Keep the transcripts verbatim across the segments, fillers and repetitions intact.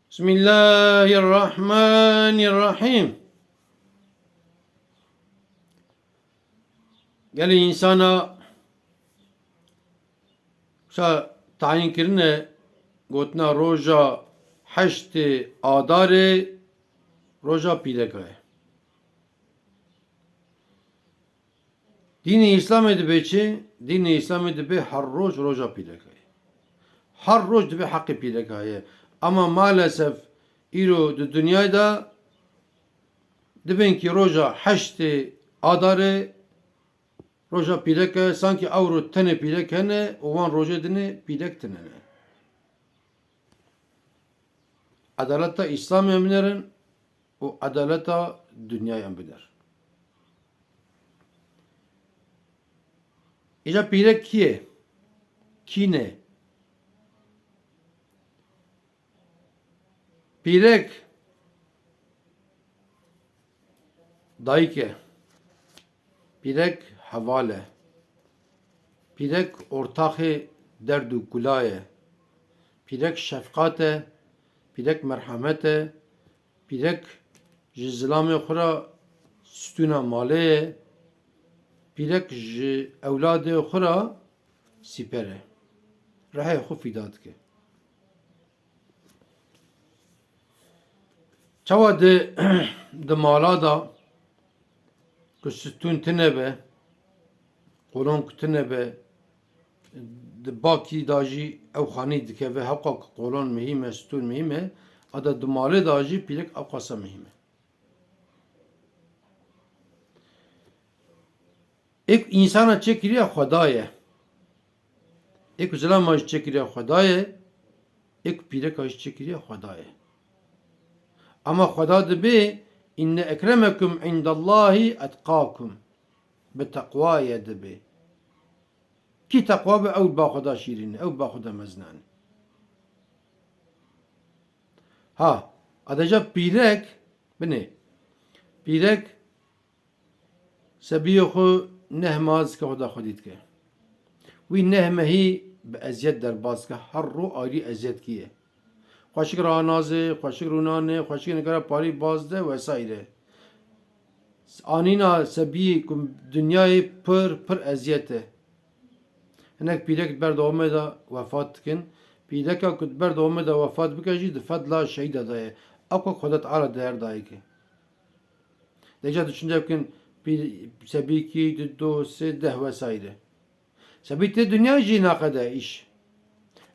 Bismillahirrahmanirrahim. Gelî însana wisa tayîn kirine gotina roja heştê Adarê roja pîreka ye. Dînê Îslamê dibe çi? Dînê Îslamê dibe her roj roja pîreka ye. Her roj dibe heqê pîreka ye. Ama maalesef îro di dinyayê de dibên ki roja heştê Adarê roja pîrek e, sankî ewro tenê pîrek hene û wan rojê dinê pîrek tine ne. Edaleta Îslamê em binerin û edaleta dinyayê em biner. Îca pîrek kî ye? Kî ne? Pîrek dayik e. Pîrek heval e. Pîrek ortaxê derd û kula ye. Pîrek şefqat e. Pîrek merhemet e. Pîrek ji zilamê xwe re stûna malê ye. Pîrek ji ewladê xwe re sîper e. Rihê xwe fîda dike. Çawa di, di mala de ku stûn tune be, qolon ku tune be, di bakî de jî ew xanî dikeve, hewqa ku qolon muhîm e, stûn muhîm e, a de di malê de jî pîrek ewqasa muhîm e. Êk însana çêkiriya Xweda ye. Êk zilama jî çêkiriya Xweda ye. Êk pîreka jî çêkiriya Xweda ye. Ama Xweda dibê, "Inne ekremekum indallahî etqakum." Bi teqwa ye dibê. Kî teqwa be, ew ba Xweda şîrîn e, ew ba Xweda mezin e. Ha, adeca pîrek, binê, pîrek sebiyê xwe neh mah zike xwe da xwedî dike. Wî neh mehî bi eziyet derbas dike, her ro ayrî eziyet kiye. Xweşik re anazê, xweşik rûnanê, xweşik nikare parî baz de vesaire. Anîna sebiyê ku dinyayê pir, pir eziyet e. Hinek pîrek di ber dewamê de wefat dikin. Pîreka ku di ber dewamê de wefat bike jî di fedla şehîda de ye. Ewka Xweda Teala değer dayike. Deca tu çinde bikin pîr-, sebîkî, du, do, sê, deh vesaire. Sebî tê dinya jî naqede îş.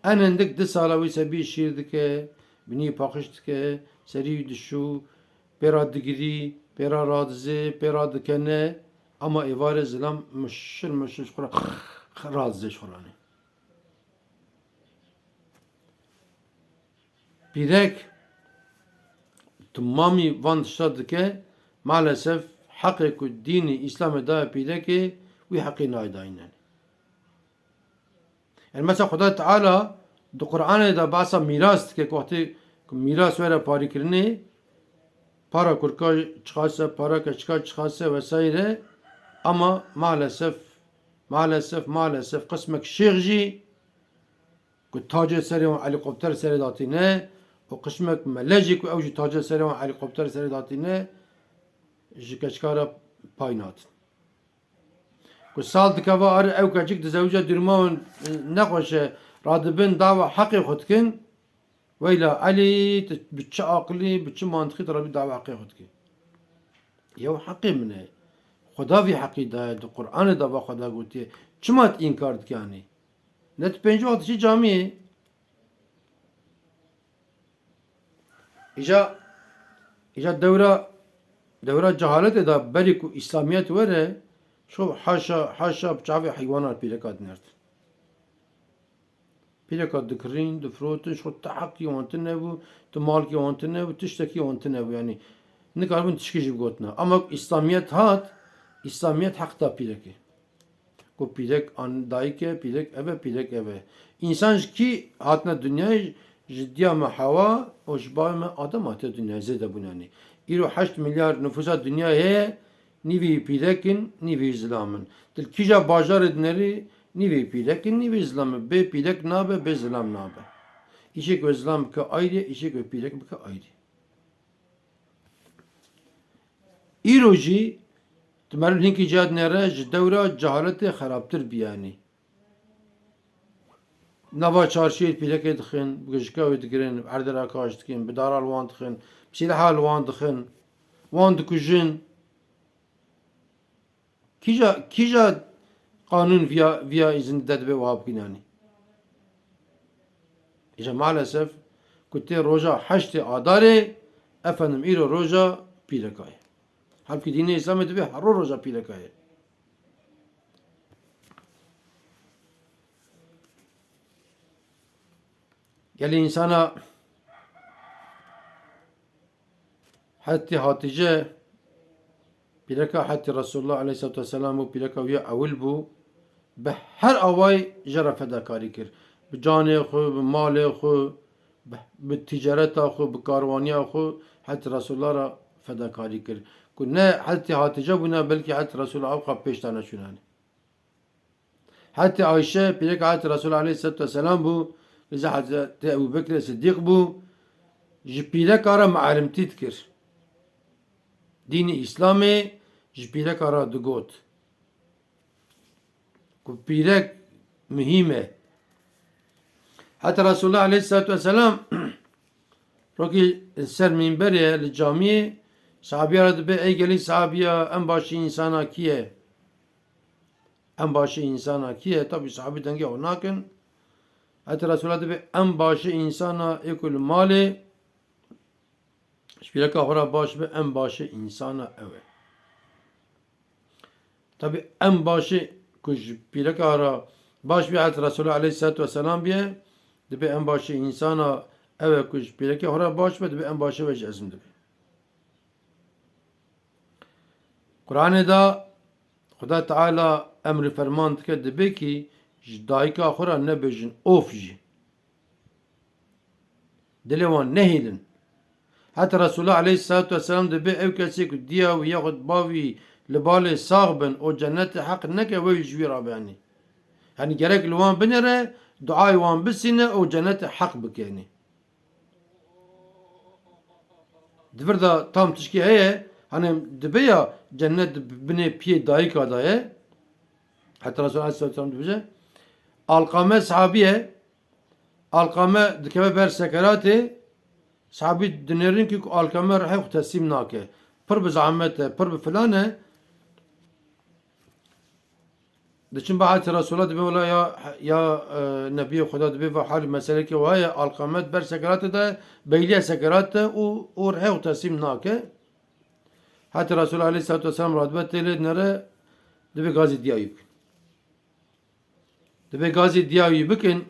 En hindik du sala wî sebî şîr dike, binî paqij dike, serî wî dişû, pê ra digirî, pê ra radizê, pê ra dikene, ama êvarê zilam mişir mişir ji xwe ra radizê ji xwe ranê. Pîrek timamî van tişta dike, maalesef heqê ku dînî Îslamê daye pîrekê, wî heqê nayê dayînen. Yani mesela Xweda Teala di Qur'anê de behsa mîras dike, ku wextê ku mîras were parîkirinê, para kurka çiqase, para keçika çiqase vesaire, ama maalesef, maalesef, maalesef qismek şêx jî ku tacê serê wan helîkopter serê datîne û qismek mele jî ku ew jî tacê serê wan helîkopter serê datîne, ji keçika re pay natin. Ku sal dikeve ar ew keçik dizewije dûrma wan, e, nexweş e, radibin dawa heqê xwe dikin, weyla Elî, tu bi çi aqilî, bi çi mantiqî tu rabî dawa heqê xwe dikî? Yew heqê min e. Xweda vî heqî daye, di Qur'anê de va Xweda gotiye. Çima tu înkar dikanî? Ne tu pêncî wext diçî camiyê? Îca, îca dewra, dewra cehaletê de berî ku Îslamiyet were, şo haşa, haşa bi çavê heywanan pîreka dinert. Pîreka dikirîn, difirotin, şo ti heqî wan tine bû, ti malkî wan tine bû, tiştekî wan tine bû. Yanî nikaribûn tişkî jî bigotina. Ama ku Îslamiyet hat, Îslamiyet heq da pîrekê. Ku pîrek an dayik e, pîrek ev e, pîrek ev e. Însan ji kî hatine dinyayê? Ji diya me Hewa û ji bavê me Adem hatiye dinyayê, zêde bûne nî. Îro heşt milyar nifûsa dinyayê heye, nîvî pîrek in, nîvî zilam in. Tu li kîja bajarê dinerî, nîvî pîrek in, nîvî zilam in. Bê pîrek nabe, bê zilam nabe. Îşê ku zilam bike ayrî, îşê ku pîrek bike ayrî. Îro jî tu meriv hinkî cihat nere ji dewra cehaletê xerabtir biyanî. Nava çarşiyê pîrekê dixin, bi gijika wê digirin, bi erdê re kaş dikin, bi dara li wan dixin, bi sîleha li wan dixin, wan dikujin. Kîja, kîja qanûn viya, viya îzin dide divê wiha bikînanî? Îja maalesef ku tê roja heştê Adarê, efendim îro roja pîreka ye. Halbukî dînê Îslamê divê her roj roja pîreka ye. Gelî însana Hetî Hatîce, pîreka hetî Resulullah aleyhissalatu vesselam bû, pîreka wî ya ewil bû, bi her awayî jê re fedakarî kir. Bi canê xwe, bi malê xwe, bi, bi tîcareta xwe, bi karwaniya xwe hetî Resulullah re fedakarî kir. Ku ne hetî Hatîce bûna, belkî hetî Resulullah ew qas pêş de neçûnanî. Hetê Ayşe, pîreka hetê Resul aleyhisselatu vesselam bû, lê Hezretî Ebû Bekirê Siddîq bû, ji pîreka re mualimtî dikir. Dînê Îslamê ji pîreka re digot ku pîrek muhîm e. Hetê Resulullah aleyhisselatu vesselam rokî ser mînberê li camiyê sahabiya re dibê, ey gelî sahabiya, en başî însana kî ye? En başê însana kî ye? Tabî sahabî dengê xwe nakin. Hetê Resûla dibê en başê însana ê ku li malê ji pîreka xwe re baş be, en başê însana ew e. Tabî en başê ku ji pîreka re baş bî hetê Resûla aleyhisselatu vesselam bîye, dibê en başê însana ew e ku ji pîrekê xwe re baş be, dibê en başê we jî ez im dibê. Quranê de Xuda Teala emrî ferman dike, dibê kî ji dayika xwe re nebêjin of jî. Dilê wan nehêlin. Heta Resulullah aleyhisselatu vesselam dibê ew kesê ku diya wî yaxud bavî li balê sax bin û cennetê heq neke, wê ji wî re bianî. Yanî gerek li wan binêre, duayê wan bisîne û cennetê heq bikenî. Di vir de tam tişkî heye, hani dibe ya cennet di binê piyê dayika de ye. Heta Resul aleyhisselam dibêje, Alqame sahabî ye, Alqame dikeve ber sekeratê, sahabî dinêrin ki ku Alqame rihê xwe teslîm nake. Pir bi zehmet e, pir bi filan e. Diçin ba hetê Resûla dibê wela ya, ya, e, Nebiyê Xuda dibê va halî meselekê wa ye, Alqame di ber sekeratê de, beyliya sekerat de û, û rihê xwe teslîm nake. Hetê Resûla aleyhisselatu vesselam radibe têlê nere dibê gazî diya wî bikin. Dibê gazî diya wî bikin.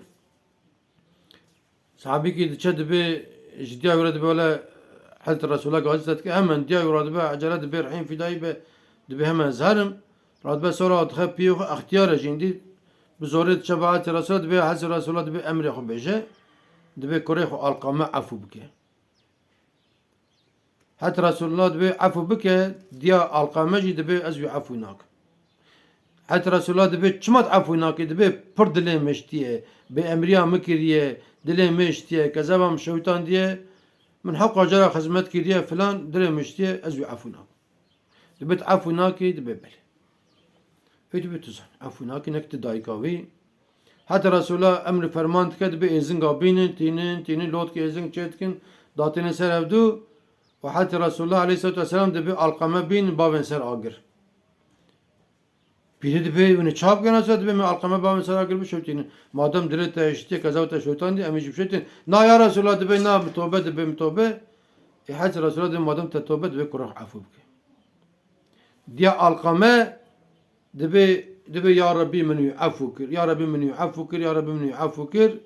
Sahabîkî diçe dibê ji diya wî re dibê wele Hezretî Resûla gazî te dike, hemen diya wî radibe, ecele dibê rihên fîdayî be, dibê hemen ez herim. Radibe sora dixe piyê xwe extiyar e jî îndî bi zorê diçe ba Hezretî Resûla dibê Hezretî Resûla dibê emrê xwe bêje. Dibê kurê xwe Alqame efû bike. Heta Resulullah dibê efû bike, diya Alqame jî dibê ez wî efû nakim. Heta Resulullah dibê çima tu efû nakî? Dibê pir dilê min şitiye, bêemriya min kiriye, dilê min şitiye, kezeba min şewtandiye, min hewqa cara xizmet kiriye filan, dilê min şitiye, ez wî efû nakim. Dibê tu efû nakî? Dibê belê. Ê dibê tu zan, efû nakî, nek tu dayika wî. Heta Resûla emrî ferman dike, dibê êzinga bînin, tînin, tînin, lotkê êzing çê dikin, datînin ser hevdu. Û heta Resûla aleyhisselatu vesselam dibê Alqame bîn, bavên ser agir. Pîrê dibê, wine çap gena ser, dibê me Alqame bavên ser agir bişewtînin. Madem dilê te hiştiye, kezava te şewtandî, em ê jî bişewtînin. Na ya Resûla, dibê na, min tobe, dibê min tobe. Ê heta Resûla dibê madem te tobe, dibê kurê xwe efû bike. Diya Alqame dibê, dibê ya Rebî min wî efû kir, ya Rebî min wî efû kir, ya Rebî min wî efû kir.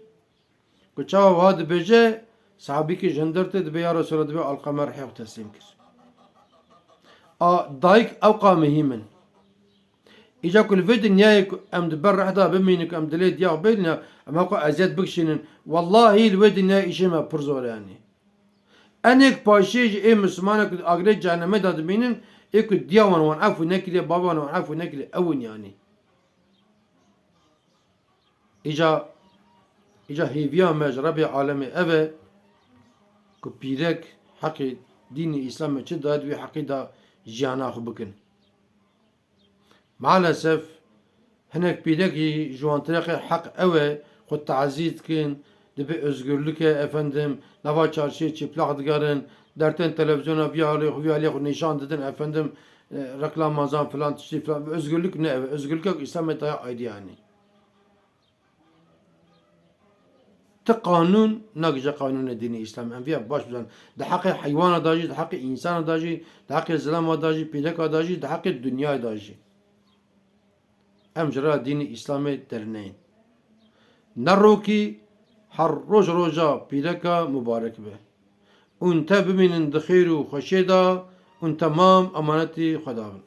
Ku çawa wiha dibêje, sahabîkî ji hundir tê dibê ya Resûla dibê Alqame rihê xwe teslîm kir. A dayik ewqa muhîm in. Îca ku li vê dinyayê ku em di ber reh de bimînin, ku em dilê diya xwe bêlîne, em hewqa eziyet bikişînin. Wellahî li vê dinyayê îşê me pir zor e yanî. Enek paşê ji ê Mislimanek agirê cehennemê de dimînin, ê ku diya wan wan efû nekiriye, bavê wan wan efû nekiriye, ew in yanî. Îca Îca hêviya me ji Rebê alemê ev e ku pîrek heqê dînê Îslamê çi dayê di wî heqî de jiyana xwe bikin. Maalesef hinek pîrekî ji wan tirexê heq ew e xwe tazî dikin, dibê özgürlük e efendim, nava çarşiyê çêplaq digerin, dertên televizyona vî alê xwe vî alê xwe nîşan didin efendim, e, reklama zan filan tiştî filan. Özgürlük ne ev e, özgürlük yok, Îslamê daye aydî yanî. Ti qanûn nagije qanûnê dînê Îslam. Em viya baş bizan. Di heqê heywana da jî, di heqê însana da jî, di heqê zilama da jî, pîreka da jî, di heqê dinyayê da jî. Em ji ra dînê Îslamê derneyên. Ne rokî her roj roja pîreka mubarek be. Ûn te bimînin di xêr û xweşê de ûn temam emanetî Xweda bin.